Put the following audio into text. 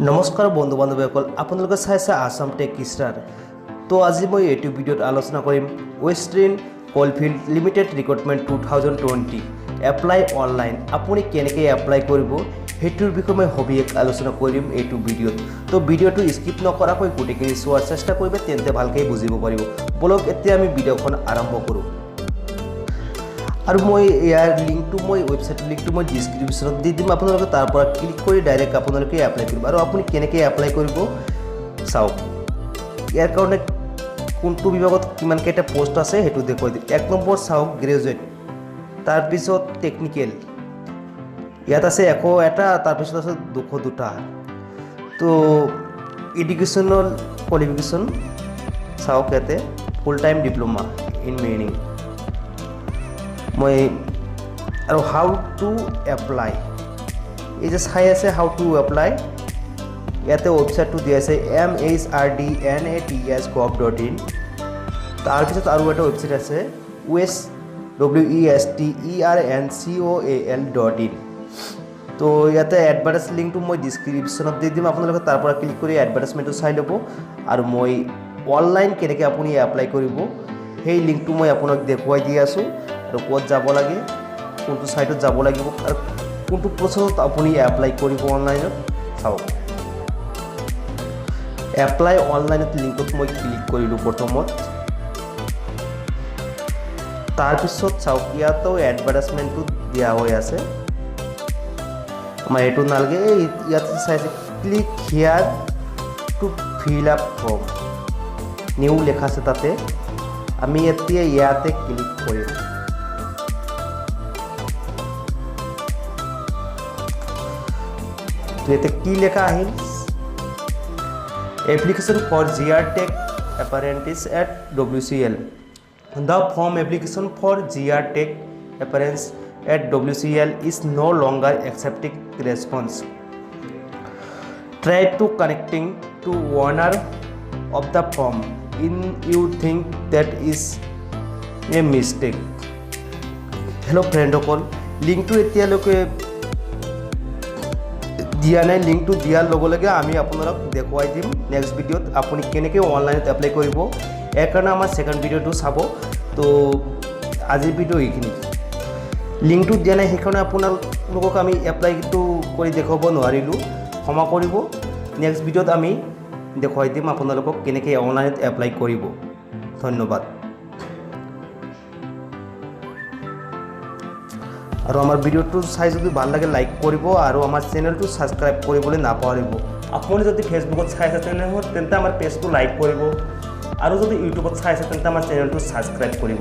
নমস্কাৰ বন্ধু বান্ধৱীসকল, আপোনালোকে চাইছে আছাম টেক ষ্টাৰ। তো আজি মই এইটো ভিডিঅ'ত আলোচনা কৰিম Western Coalfield Limited recruitment 2020 apply online। আপুনি কেনেকৈ এপ্লাই কৰিব, সেইটোৰ বিষয়ে মই সবিশেষ আলোচনা কৰিম এইটো ভিডিঅ'ত। তো ভিডিঅ'টো স্কিপ নকৰাকৈ গোটেইখিনি চোৱাৰ চেষ্টা কৰিব, তেন্তে ভালকৈ বুজিব পাৰিব। ব'লক, এতিয়া আমি ভিডিঅ'খন আৰম্ভ কৰোঁ। আৰু মই ইয়াৰ লিংকটো, মই ৱেবছাইটৰ লিংকটো মই ডিছক্ৰিপশ্যনত দি দিম। আপোনালোকে তাৰ পৰা ক্লিক কৰি ডাইৰেক্ট আপোনালোকে এপ্লাই কৰিব। আৰু আপুনি কেনেকৈ এপ্লাই কৰিব চাওক, ইয়াৰ কাৰণে কোনটো বিভাগত কিমানকেইটা পষ্ট আছে সেইটো দেখুৱাই দিম। 1 নম্বৰ চাওক, গ্ৰেজুৱেট, তাৰপিছত টেকনিকেল ইয়াত আছে 101টা, তাৰপিছত আছে 202টা। তো এডুকেশ্যনেল কোৱালিফিকেশ্যন চাওক, ইয়াতে full time diploma in mining. মই আৰু how to apply, এই যে চাই আছে how to apply, ইয়াতে ৱেবছাইটটো দিয়া আছে mhrdnats.gov.in। তাৰপিছত আৰু এটা ৱেবছাইট আছে ৱেষ্ট westerncoal.in। তো ইয়াতে এডভাৰটাইজ লিংকটো মই ডিছক্ৰিপশ্যনত দি দিম, আপোনালোকে তাৰ পৰা ক্লিক কৰি এডভাৰটাইজমেণ্টটো চাই ল'ব। আৰু মই অনলাইন কেনেকৈ আপুনি এপ্লাই কৰিব, সেই লিংকটো মই আপোনাক দেখুৱাই দি আছোঁ। আৰু ক'ত যাব লাগে, কোনটো ছাইটত যাব লাগিব আৰু কোনটো প্ৰচেছত আপুনি এপ্লাই কৰিব অনলাইনত, চাওক। এপ্লাই অনলাইনত লিংকত মই ক্লিক কৰিলোঁ প্ৰথমত। তাৰপিছত চাওক, ইয়াতো এডভাৰটাইজমেণ্টটো দিয়া হৈ আছে, আমাৰ এইটো নালাগে। এই ইয়াতে চাইছে, "Click here to fill up form new" লেখা আছে, তাতে আমি এতিয়া ইয়াতে ক্লিক কৰিম। তো ইয়াতে কি লেখা আহিল? Application for GR Tech Apprentice at WCL. The form application for GR Tech Apprentice at WCL is no longer accepting response. Try to connecting to owner of the form in you think that is a mistake. Hello ফ্ৰেণ্ডসকল, লিংকটো এতিয়ালৈকে দিয়া নাই। লিংকটো দিয়াৰ লগে লগে আমি আপোনালোক দেখুৱাই দিম নেক্সট ভিডিঅ'ত আপুনি কেনেকৈ অনলাইনত এপ্লাই কৰিব। ইয়াৰ কাৰণে আমাৰ ছেকেণ্ড ভিডিঅ'টো চাব। তো আজিৰ ভিডিঅ' এইখিনি। লিংকটো দিয়া নাই, সেইকাৰণে আপোনালোকক আমি এপ্লাইটো কৰি দেখুৱাব নোৱাৰিলোঁ, ক্ষমা কৰিব। নেক্সট ভিডিঅ'ত আমি দেখুৱাই দিম আপোনালোকক কেনেকৈ অনলাইনত এপ্লাই কৰিব। ধন্যবাদ। আৰু আমাৰ ভিডিঅ'টো চাই যদি ভাল লাগে, লাইক কৰিব আৰু আমাৰ চেনেলটো ছাবস্ক্ৰাইব কৰিবলৈ নাপাহৰিব। আপুনি যদি ফেচবুকত চাই আছে তেনেহ'লে তেন্তে আমাৰ পেজটো লাইক কৰিব আৰু যদি ইউটিউবত চাই আছে, তেন্তে আমাৰ চেনেলটো ছাবস্ক্ৰাইব কৰিব।